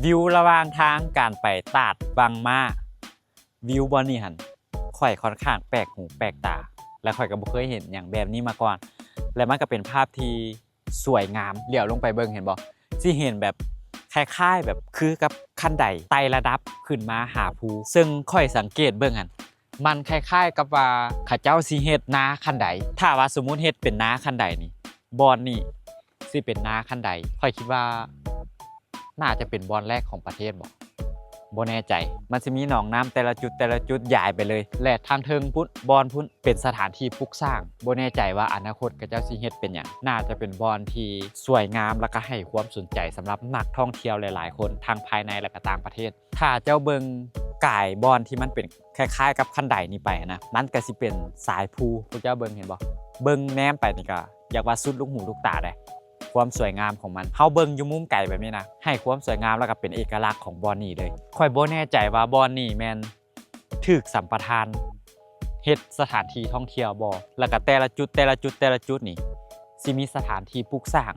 ວິວລະຫວ່າງທາງການໄປຕາດວັງມ້າ. ວິວບ່ອນນີ້ຫັ້ນ ຂ້ອຍຂ້ອນຂ້າງແປກຫູແປກຕາ ແລະ ຂ້ອຍກໍບໍ່ເຄີຍເຫັນຫຍັງແບບນີ້ມາກ່ອນ ແລະ ມັນກໍເປັນພາບທີ່ສວຍງາມ. ຫຼຽວລົງໄປເບິ່ງເຫັນບໍ່? ຊິເຫັນແບບຄ້າຍໆ ແບບຄືກັບຄັນໄດໄຕ່ລະດັບຂຶ້ນມາຫາພູ ເຊິ່ງຂ້ອຍສັງເກດເບິ່ງຫັ້ນ ມັນຄ້າຍໆກັບວ່າເຂົາເຈົ້າຊິເຮັດນາຄັນໄດ. ຖ້າວ່າສົມມຸດເຮັດເປັນນາຄັນໄດນີ້ ບ່ອນນີ້ຊິເປັນນາຄັນໄດ. ຂ້ອຍຄິດວ່າໜ້າຈະເປັນບ່ອນແລກຂອງປະເທດບໍ? ບໍ່ແນ່ໃຈ. ມັນຊິມີໜອງນ້ຳແຕ່ລະຈຸດ ແຕ່ລະຈຸດຢາຍໄປເລີຍ ແລະ ທາງເທິງພຸ້ນ ບ່ອນພຸ້ນ ເປັນສະຖານທີ່ປຸກສ້າງ. ບໍ່ແນ່ໃຈວ່າອະນາຄົດເຂົາເຈົ້າຊິເຮັດເປັນຫຍັງ. ໜ້າຈະເປັນບ່ອນທີ່ສວຍງາມ ແລ້ວກໍໃຫ້ຄວາມສົນໃຈສຳລັບນັກທ່ອງທ່ຽວຫຼາຍໆຄົນ ທັງພາຍໃນ ແລະ ກໍຕ່າງປະເທດ. ຖ້າເຈົ້າເບິ່ງກາຍບ່ອນທີ່ມັນເປັນຄ້າຍໆກັບຄັນໄດນີ້ໄປນະ ມັນກໍຊິເປັນສາຍພູ. ພວກເຈົ້າເບິ່ງເຫັນບໍ່? ເບິ່ງແນມໄປນີ້ກໍຢາກວ່າສຸດລູກຫູລູກຕາເດ້ ຄວາມສວຍງາມຂອງມັນ. ເຮົາເບິ່ງຢູ່ມຸມໄກແບບນີ້ນະ ໃຫ້ຄວາມສວຍງາມ ແລ້ວກໍເປັນເອກະລັກຂອງບ່ອນນີ້ເລີຍ. ຂ້ອຍບໍ່ແນ່ໃຈວ່າບ່ອນນີ້ແມ່ນຖືກສຳປະທານເຮັດສະຖານທີ່ທ່ອງທ່ຽວບໍ່ ແລ້ວກໍແຕ່ລະຈຸດ ແຕ່ລະຈຸດ ແຕ່ລະຈຸດນີ້ຊິມີສະຖານທີ່ປຸກສ້າງ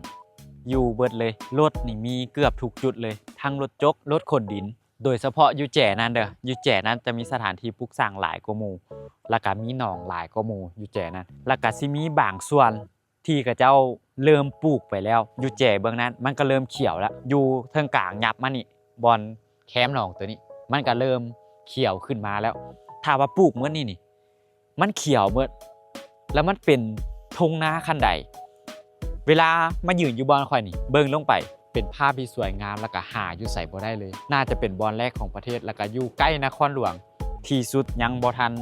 ຢູ່ເບິດເລີຍ. ລົດນີ້ມີເກືອບທຸກຈຸດເລີຍ ທັງລົດຈົກ ລົດຂົນດິນ. ໂດຍສະເພາະຢູ່ແຈນັ້ນເດີ ຢູ່ແຈນັ້ນຈະມີສະຖານທີ່ປຸກສ້າງຫຼາຍກວ່າໝູ່ ແລ້ວກະມີໜອງຫຼາຍກວ່າໝູ່ຢູ່ແຈນັ້ນ ແລ້ວກະຊິມີບາງສ່ວນທີ່ເຂົາເຈົ້າເລີ່ມປູກໄປແລ້ວ. ຢູ່ແຈເບື້ອງນັ້ນມັນກະເລີ່ມຂຽວແລ້ວ ຢູ່ເທິງກາງຫຍັບມານີ້ ບ່ອນແຄມໜອງໂຕນີ້ ມັນກະເລີ່ມຂຽວຂຶ້ນມາແລ້ວ. ຖ້າວ່າປູກໝົດນີ້ນີ້ ມັນຂຽວໝົດ ແລ້ວມັນເປັນທົ່ງນາຄັນໄດ. ເວລາມາຢືນຢູ່ບ່ອນຂ້ອຍນີ້ ເບິ່ງລົງໄປເປັນພາບທີ່ສວຍງາມ ແລ້ວກະຫາຢູ່ໃສບໍ່ໄດ້ເລີຍ. ໜ້າຈະເປັນບ່ອນແລກຂອງປະເທດ ແລ້ວກະຢູ່ໃກ້ນະຄອນຫຼວງທີ່ສຸດ ຍັງບໍ່ທັນ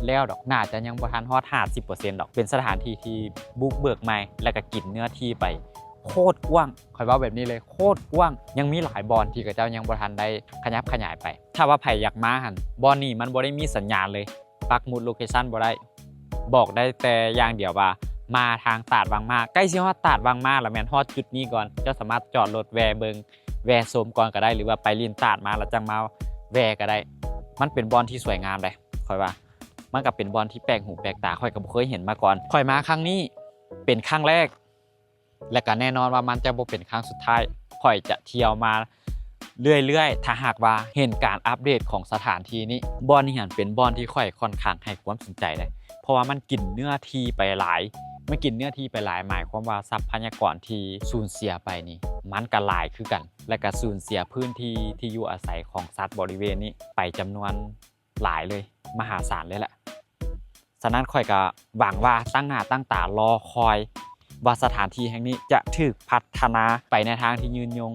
ແລ້ວດອກ ໜ້າຈະຍັງບໍ່ທັນຮອດຫ້າສິບເປີເຊັນດອກ. ເປັນສະຖານທີ່ທີ່ບຸກເບີກໃໝ່ ແລ້ວກະກິນເນື້ອທີ່ໄປໂຄດກວ້າງ. ຂ້ອຍເວົ້າແບບນີ້ເລີຍ ໂຄດກວ້າງ. ຍັງມີຫຼາຍບ່ອນທີ່ເຂົາເຈົ້າຍັງບໍ່ທັນໄດ້ຂະຫຍັບຂະຫຍາຍໄປ. ຖ້າວ່າໃຜຢາກມາຫັ້ນ ບ່ອນນີ້ມັນບໍ່ໄດ້ມີສັນຍານເລີຍ ປັກໝຸດໂລເຄຊັນບໍ່ໄດ້. ບອກໄດ້ແຕ່ຢ່າງດຽວວ່າມາທາງຕາດວັງມ້າ ໃກ້ຊິຮອດຕາດວັງມ້າລະແມ່ນຮອດຈຸດນີ້ກ່ອນ. ເຈົ້າສາມາດຈອດລົດແວ່ເບິ່ງ ແວ່ຊົມກ່ອນກໍໄດ້ ຫຼືວ່າໄປຫຼິ້ນຕາດມາລະຈັ່ງມາແວ່ກໍໄດ້. ມັນເປັນບ່ອນທີ່ສວຍງາມເດ້ ຂ້ອຍວ່າມັນກໍເປັນບ່ອນທີ່ແປກຫູແປກຕາ ຂ້ອຍກໍບໍ່ເຄີຍເຫັນມາກ່ອນ. ຂ້ອຍມາຄັ້ງນີ້ເປັນຄັ້ງແລກ ແລະກະແນ່ນອນວ່າມັນຈະບໍ່ເປັນຄັ້ງສຸດທ້າຍ. ຂ້ອຍຈະທ່ຽວມາເລື້ອຍໆ ຖ້າຫາກວ່າເຫັນການອັບເດດຂອງສະຖານທີ່ນີ້. ບ່ອນນີ້ຫັ້ນເປັນບ່ອນທີ່ຂ້ອຍຂ້ອນຂ້າງໃຫ້ຄວາມສົນໃຈເດ້ ເພາະວ່າມັນກິນເນື້ອທີ່ໄປຫຼາຍ ມັນກິນເນື້ອທີ່ໄປຫຼາຍ ໝາຍຄວາມວ່າຊັບພະຍາກອນທີ່ສູນເສຍໄປນີ້ ມັນກະຫຼາຍຄືກັນ ແລະກະສູນເສຍພື້ນທີ່ທີ່ຢູ່ອາໄສຂອງສັດບໍລິເວນນີ້ໄປຈຳນວນ ຫຼາຍເລີຍ ມະຫາສານເລີຍແຫຼະ. ສະນັ້ນຂ້ອຍກະຫວັງວ່າຕັ້ງໜ້າຕັ້ງຕາລໍຄອຍວ່າສະຖານທີ່ແຫ່ງນີ້ຈະຖືກພັດທະນາໄປໃນທາງທີ່ຍືນຍົງ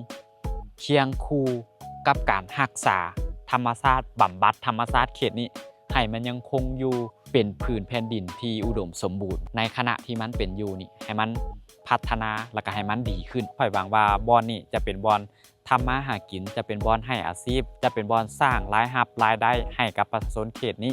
ຄຽງຄູ່ກັບການຮັກສາທຳມະຊາດ, ບຳບັດທຳມະຊາດເຂດນີ້ ໃຫ້ມັນຍັງຄົງຢູ່ເປັນຜືນແຜ່ນດິນທີ່ອຸດົມສົມບູນ ໃນຂະນະທີ່ມັນເປັນຢູ່ນີ້ ໃຫ້ມັນພັດທະນາ ແລ້ວກະໃຫ້ມັນດີຂຶ້ນ. ຂ້ອຍຫວັງວ່າບ່ອນນີ້ຈະເປັນບ່ອນ ທຳມາຫາກິນ, ຈະເປັນບ່ອນໃຫ້ອາຊີບ, ຈະເປັນບ່ອນສ້າງລາຍຮັບລາຍໄດ້ໃຫ້ກັບປະຊາຊົນເຂດນີ້.